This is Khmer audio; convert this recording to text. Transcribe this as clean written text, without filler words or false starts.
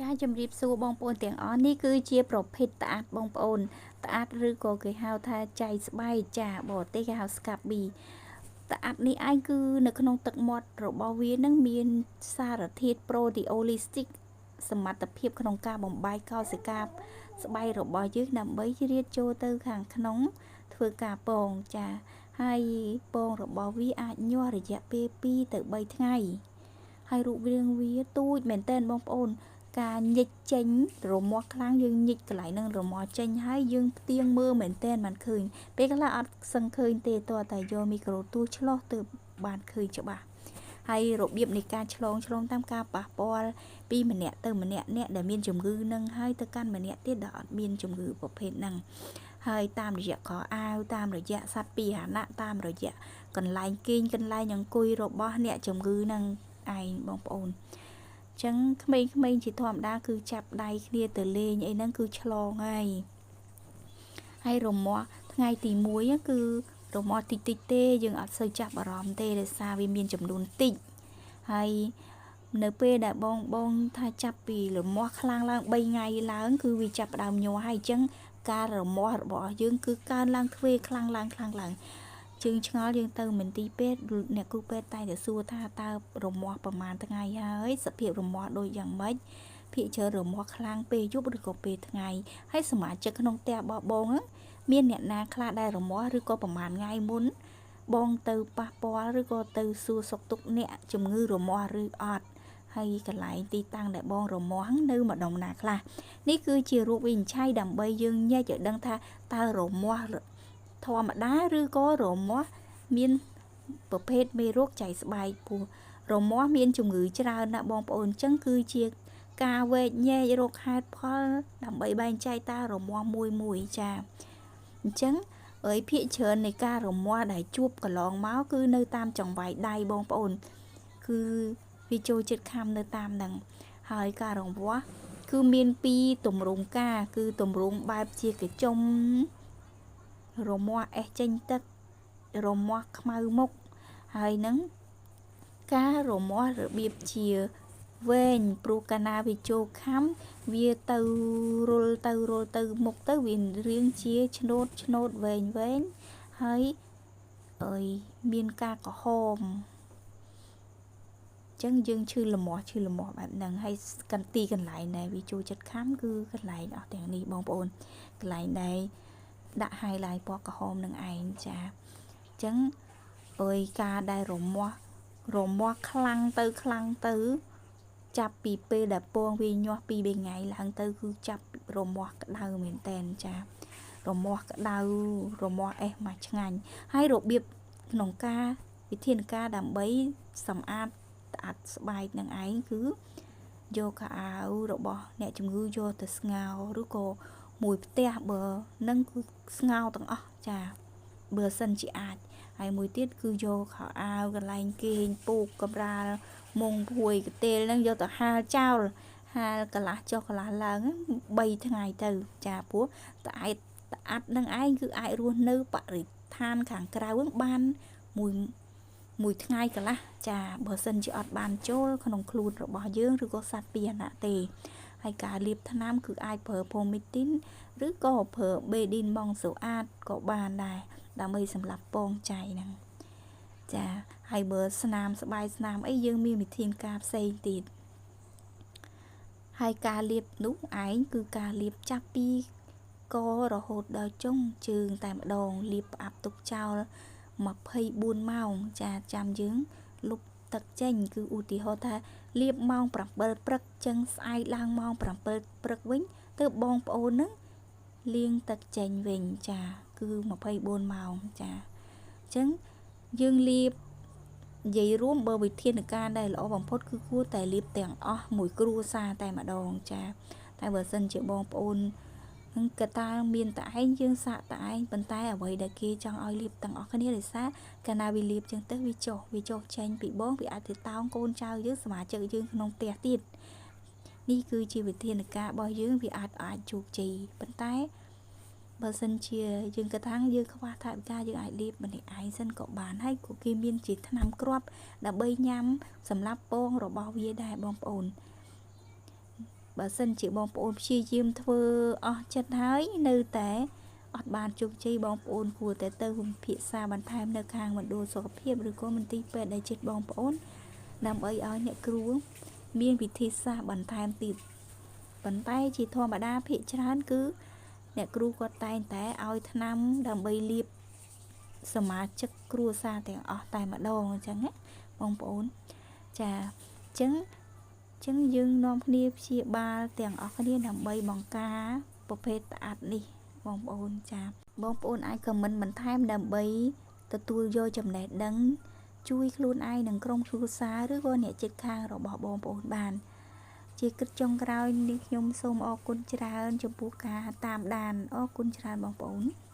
ចាជំរាបសួរបងប្អូនទាំងអស់នេះគឺជាប្រភេទត្អាតបងប្អូនត្អាតឬក៏គេហៅថាចៃស្បែកចាបរទេសគេហៅ scabies ត្អាតនេះឯងគឺនៅក្នុងទឹកមាត់របស់វានឹងមានសារធាតុ proteolytic សមត្ថភាពក្នុងការបំបែកកោសិកាស្បែករបស់យើងដើម្បីជ្រៀតចូលទៅខាងក្នុងធ្វើការពងចាហើយពងរបស់វាអាចញាស់រយៈពេល2ទៅ3ថ្ងៃហើយរូបរាងវាទូចមែនទែនបងប្អូនការញិចចេញរមាស់ខ្លាំងយើងញិចកន្លែងហ្នឹងរមាស់ចេញហើយយើងផ្ទៀងមើលមែនទែនបានឃើញពេលខ្លះអត់សឹងឃើញទេតើតែយកមីក្រូទូឆ្លោះទើបបានឃើញច្បាស់ហើយរបៀបនៃការឆ្លងឆ្លងតាមការប៉ះពាល់ពីម្នាក់ទៅម្នាក់អ្នកដែលមានជំងឺនឹងហើយទៅកាន់ម្នាក់ទៀតដែលអត់មានជំងឺប្រភេទហ្នឹងហើយតាមរយៈខោអាវតាមរយៈសត្វពាហនៈតាមរយៈកន្លែងគេងកន្លែងអង្គុយរបស់អ្នកជំងឺនឹងឯងបងប្អូនចឹងក្មេងៗជាធម្មតាគឺចាប់ដៃគ្នាទៅលេងអីហ្នឹងគឺឆ្លងហើយហើយរមាស់ថ្ងៃទី1គឺរមាស់តិចតិចទេយើងអត់សូវចាប់អារម្មណ៍ទេដោយសារវាមានចំនួនតិចហើយនៅពេលដែលបងបងថាចាប់ពីរមាស់ខ្លាំងឡើង3ថ្ងៃឡើងគឺវាចាប់ដើមញ័រហើយអញ្ចឹងការរមាស់របស់យើងគឺកើនឡើងទ្វេខ្លាំងឡើងខ្លាំងឡើងជើងឆ្ងល់យើងទៅមន្ទីរពេទ្យអ្នកគ្រូពេទ្យតែតែសួរថាតើរមាស់ប្រហែលថ្ងៃហើយសភាពរមាស់ដូចយ៉ាងម៉េចភាគច្រើនរមាស់ខ្លាំងពេលយប់ឬក៏ពេលថ្ងៃហើយសមាជិកក្នុងផ្ទះរបស់បងហ្នឹងមានអ្នកណាខ្លះដែលរមាស់ឬក៏ប្រហែលថ្ងៃមុនបងទៅប៉ះពាល់ឬក៏ទៅសួរសុខទុក្ខអ្នកជំងឺរមាស់ឬអត់ហើយកន្លែងទីតាំងដែលបងរមាស់នៅម្ដុំណាខ្លះនេះគឺជារូបវិនិច្ឆ័យដើម្បីយើងញែកឲ្យដឹងថាតើរមាស់ធម្មតាឬក៏រមាស់មានប្រភេទមេរោគចៃស្បែកព្រោះរមាស់មានជំងឺច្រើនណាស់បងប្អូនអញ្ចឹងគឺជាការវែកញែករកហេតុផលដើម្បីបែងចែកតើរមាស់មួយមួយចាអញ្ចឹងអើយភាកច្រើននៃការរមាស់ដែលជួបកន្លងមកគឺនៅតាមចង្វាយដៃបងប្អូនគឺវាចូលចិត្តខំនៅតាមហ្នឹងហើយការរមាស់គឺមានពីរទម្រង់ការគឺទម្រង់បែបជាកញ្ចុំរមាស់អេះចេញទឹករមាស់ខ្មៅមុខហើយនឹងការរមាស់របៀបជាវែងព្រោះកាលណាវាចូលខំវាទៅរុលទៅរុលទៅមុខទៅវារៀងជាឆ្នោតឆ្នោតវែងវែងហើយអើយមានការក្រហមចឹងយើងឈឺលមាស់ឈឺលមាស់បែបហ្នឹងហើយកន្ទីកន្លែងដែលវាចូលចិត្តខំគឺកន្លែងអស់ទាំងនេះបងប្អូនកន្លែងដែលដាក់ highlight ពណ៌ក្រហមនឹងឯងចាអញ្ចឹងអើយការដែលរមាស់រមាស់ខ្លាំងទៅខ្លាំងទៅចាប់ពីពេលដែលពងវាញាស់ពី3ថ្ងៃឡើងទៅគឺចាប់រមាស់ក្តៅមែនតែនចារមាស់ក្តៅរមាស់អេះមកឆ្ងាញ់ហើយរបៀបក្នុងការវិធានការដើម្បីសម្អាតត្អាត់ស្បែកនឹងឯងគឺយកខោអាវរបស់អ្នកជំងឺយកទៅស្ងោរឬក៏មួយផ្ទះបើនឹងគឺស្ងោរទាំងអស់ចាបើសិនជាអាចហើយមួយទៀតគឺយកខោអាវកន្លែងគេងពូកកម្រាលមុងភួយកន្ទេលហ្នឹងយកទៅហាលចោលហាលកន្លះចុះកន្លះឡើង3ថ្ងៃទៅចាព្រោះត្អែតត្អាត់នឹងឯងគឺអាចរស់នៅបរិស្ថានខាងក្រៅហ្នឹងបានមួយថ្ងៃកន្លះចាបើសិនជាអត់បានចូលក្នុងខ្លួនរបស់យើងឬក៏សត្វពាហនៈទេហើយការលាបថ្នាំគឺអាចប្រើផូមីទីនឬក៏ប្រើបេឌីនម៉ង់សូអាតក៏បានដែរដើម្បីសម្រាប់ពងចៃហ្នឹងចាហើយបើស្នាមស្បែកស្នាមអីយើងមានវិធានការផ្សេងទៀតហើយការលាបនោះឯងគឺការលាបចាប់ពីករហូតដល់ចុងជើងតែម្ដងលាបផ្អាប់ទុកចោល24ម៉ោងចាចាំយើងលុបទឹកចេញគឺឧទាហរណ៍ថាលាបម៉ោង7ព្រឹកចឹងស្អែកឡើងម៉ោង7ព្រឹកវិញទើបបងប្អូននឹងលាងទឹកចេញវិញចាគឺ24ម៉ោងចាអញ្ចឹងយើងលាបនិយាយរួមបើវិធានការដែលល្អបំផុតគឺគួរតែលាបទាំងអស់មួយគ្រួសារតែម្ដងចាតែបើសិនជាបងប្អូននឹងកតាមានតែឯងយើងសាកតែឯងប៉ុន្តែអ្វីដែលគេចង់ឲ្យលាបទាំងអស់គ្នាដោយសារកាលណាវាលាបចឹងទៅវាចុះចេញពីបងវាអាចទៅតោងកូនចៅយើងសមាជិកយើងក្នុងផ្ទះទៀតនេះគឺជាវិធានការរបស់យើងវាអាចជោគជ័យប៉ុន្តែបើសិនជាយើងគិតថាយើងខ្វះថវិកាយើងអាចលាបម្នាក់ឯងសិនក៏បានហើយក៏គេមានជាថ្នាំគ្រាប់ដើម្បីញ៉ាំសម្រាប់ពងរបស់វាដែរបងប្អូន បើសិនជាបងប្អូនព្យាយាមធ្វើអស់ចិត្តហើយនៅតែអត់បានជោគជ័យបងប្អូនគួរតែទៅពិភាក្សាបន្ថែមនៅខាងមណ្ឌលសុខភាពឬក៏មន្ទីរពេទ្យដែលជិតបងប្អូនដើម្បីឲ្យអ្នកគ្រូមានវិធីសាស្ត្របន្ថែមទៀតប៉ុន្តែជាធម្មតាភាគច្រើនគឺអ្នកគ្រូគាត់តែងតែឲ្យថ្នាំដើម្បីលាបសមាជិកគ្រួសារទាំងអស់តែម្ដងអញ្ចឹងណាបងប្អូនចាអញ្ចឹងចឹងយើងនាំគ្នាព្យាបាលទាំងអស់គ្នាដើម្បីបង្ការប្រភេទត្អាត់នេះបងប្អូនចាបងប្អូនអាចខមមិនបន្ថែមដើម្បីទទួលយកចំណេះដឹងជួយខ្លួនឯងនិងក្រុមគ្រួសារឬក៏អ្នកជិតខាងរបស់បងប្អូនបានជាគិតចុងក្រោយនេះខ្ញុំសូមអរគុណច្រើនចំពោះការតាមដានអរគុណច្រើនបងប្អូន។